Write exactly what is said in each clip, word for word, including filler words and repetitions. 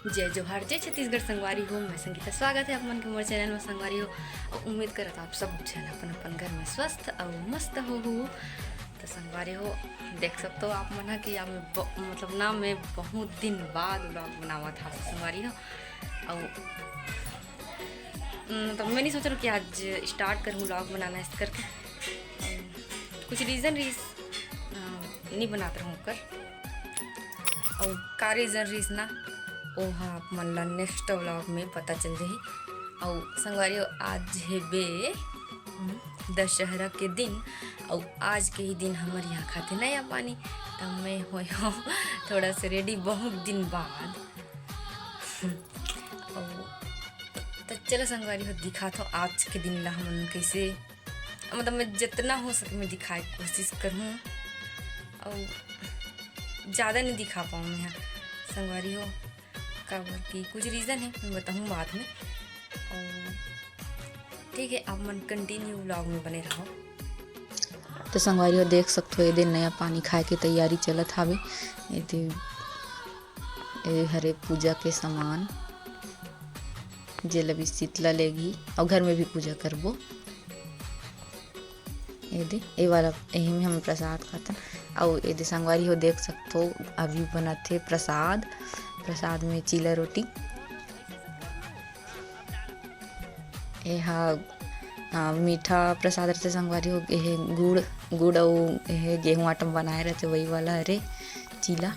जय जोहार, जय छत्तीसगढ़ संगवारी हो। मैं संगीता, स्वागत है आप मन के मोर चैनल में संगवारी हो। और उम्मीद करत आप सब झन अपन अपन घर में स्वस्थ और मस्त हो हो। तो संगवारी हो, देख सकते हो आप मन ह कि अब मैं ब-, मतलब ना, मैं बहुत दिन बाद व्लॉग बनावत हा संगवारी हो। और मतलब मैं नहीं सोच रहा कि आज स्टार्ट करूँ व्लॉग बनाना इस करके। कुछ रीज़न रहीस, अ, नहीं बनात रहूँ ओकर। और का रीज़न रहीस ना, ओहा आप मन ला नेक्स्ट व्लॉग में पता चल जाही। और संगवारी हो, आज हेबे, हम्म, दशहरा के दिन, और आज के ही दिन हमर यहाँ खाथे नया पानी। तब मैं होय हूँ थोड़ा से रेडी बहुत दिन बाद। और तो चलो संगवारी हो, दिखात हो आज के दिन ला हमन कैसे, मतलब मैं जितना हो सके मैं दिखाए के कोशिश करहूँ। और ज़्यादा नहीं दिखा पाऊँ मैं ह संगवारी हो, काबर कि कुछ रीज़न है, मैं बताहूँ बाद में। और ठीक है, आप मन कंटिन्यू व्लॉग में बने रहो। तो संगवारी हो, देख सकते हो, ये दिन नया पानी खाए के तैयारी चलत हावे। ये दे, ये हरे पूजा के सामान, जेला भी शीतला लेगी और घर में भी पूजा करबो। ये दे, ये वाला, यही में हम प्रसाद खाथन। अउ ये दे संगवारी हो, देख सकथो, अभी बनत हे प्रसाद। प्रसाद में चीला रोटी। ये हा, आ, मीठा प्रसाद रथे संगवारी हो। ये हे गुड़, गुड़ अउ ये हे गेहूं आटा में बनाए रथे, वही वाला हरे चीला।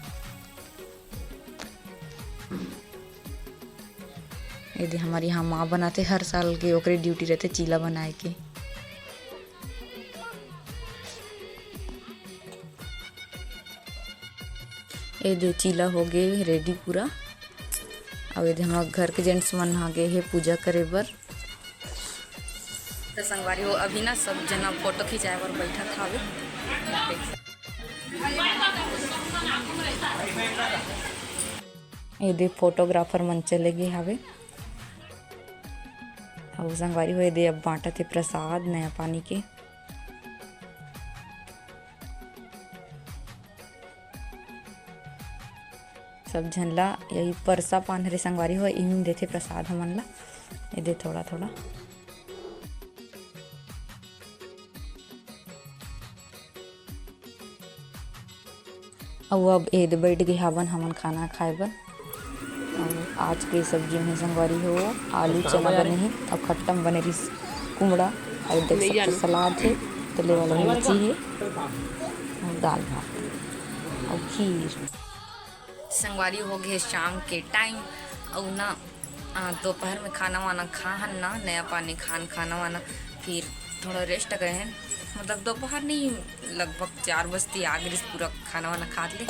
ये दे, हमर यहाँ माँ बनाथे हर साल के, ओकरे ड्यूटी रथे चीला बनाए के। ये दे, चीला हो गे रेडी पूरा। अउ ये दे, हमर घर के जेंट्स मन आ गे हे पूजा करे बर। तो संगवारी हो, अभी ना सब जना फोटो खिंचाए बर बैठत हावे। ये दे, फोटोग्राफर मन चले गे हावे। अउ संगवारी हो, ये दे, अब बांटत हे प्रसाद नया पानी के। सब झन ला यही परसा पान हरे संगवारी हो, इही देथे प्रसाद हमन ला। ये दे, थोड़ा थोड़ा। अउ अब ये दे, बैठ गे हावन हमन खाना खाए बर। अउ आज के सब्जी में संगवारी हो, आलू चना बने हे, अउ खट्टा में बने रिहिस कुमड़ा, अउ देख सकते सलाद हे, तले वाला मिर्ची हे, अउ दाल भात, अउ खीर। संगवारी हो गे शाम के टाइम, अउ ना, आ, दोपहर में खाना वाना खाहन ना, नया पानी खान खाना वाना, फिर थोड़ा रेस्ट करे हन, मतलब दोपहर नहीं, लगभग चार बजती आ गे रिहिस, पूरा खाना वाना खा ले,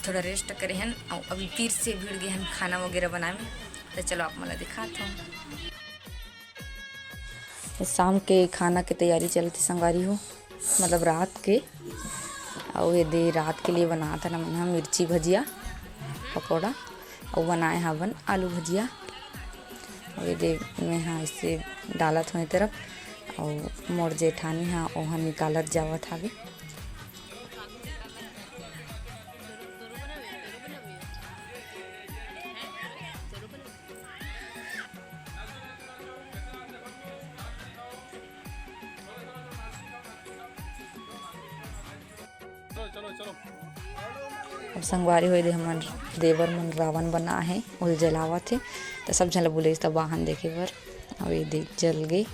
थोड़ा रेस्ट करे हन, अउ अभी फिर से भिड़ गे हन खाना वगैरह बनाए में। तो चलो आप मन ला दिखात हूँ। शाम के खाना के तैयारी चलत हे संगवारी हो, मतलब रात के। अउ ये दे, रात के लिए बनात हन हमन ह मिर्ची भजिया, पकौड़ा, अउ बनाए हावन आलू भजिया। अउ ये दे, मैं ह इसे डालत हूँ ए तरफ, अउ मोर जेठानी ह ओहा निकालत जावत हावे। अब संगवारी हो, ये दे हमन देवर मन रावण बना हे, ओल जलावत हे, त सब झन ल बुलाइस त वाहन देखे बर। अब ये दे जल गे।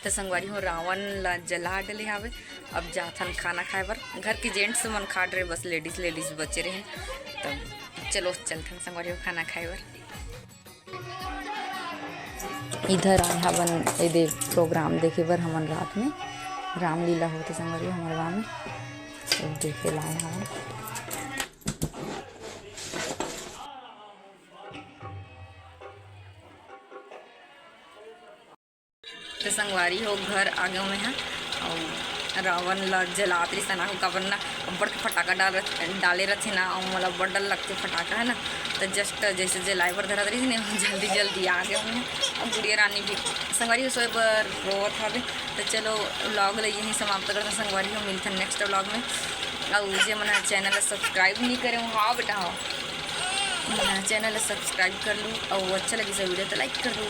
त संगवारी हो, रावण ला जला डले हावे। अब जाथन खाना खाए बर। घर के जेंट्स मन खा डरे, बस लेडीज, लेडीज बचे रहे। तब चलो चलथन संगवारी हो खाना खाए बर। इधर आए हावन एदे प्रोग्राम देखे बर हमन रात में। रामलीला होथे संगवारी हो हमर गाँव में, तो देखे ला आए हावन। तो संगवारी हो, घर आ गए मैं ह, अउ रावण ला जलात रहिस ना, काबर ना अब्बड़ के फटाका डाल, डाले रथे ना, अउ मोला अब्बड़ डर लगथे फटाका, है ना। तो जस्ट जैसे जलाए बर धरत रहिस ने, जल्दी जल्दी आ गए हमन। अब गुड़िया रानी भी संगवारी हो सोए बर रोवत हवे। तो चलो, व्लॉग ला यहीं समाप्त करते हैं संगवारी हो, मिलते हैं नेक्स्ट व्लॉग में। और जे मन चैनल ला सब्सक्राइब नहीं करे हो, हाँ बेटा हाँ, चैनल ला सब्सक्राइब कर लो और अच्छा लगी सब वीडियो तो लाइक कर दो।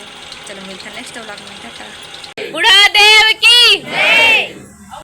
चलो, मिलते हैं नेक्स्ट व्लॉग में, टाटा। बुढ़ा देव की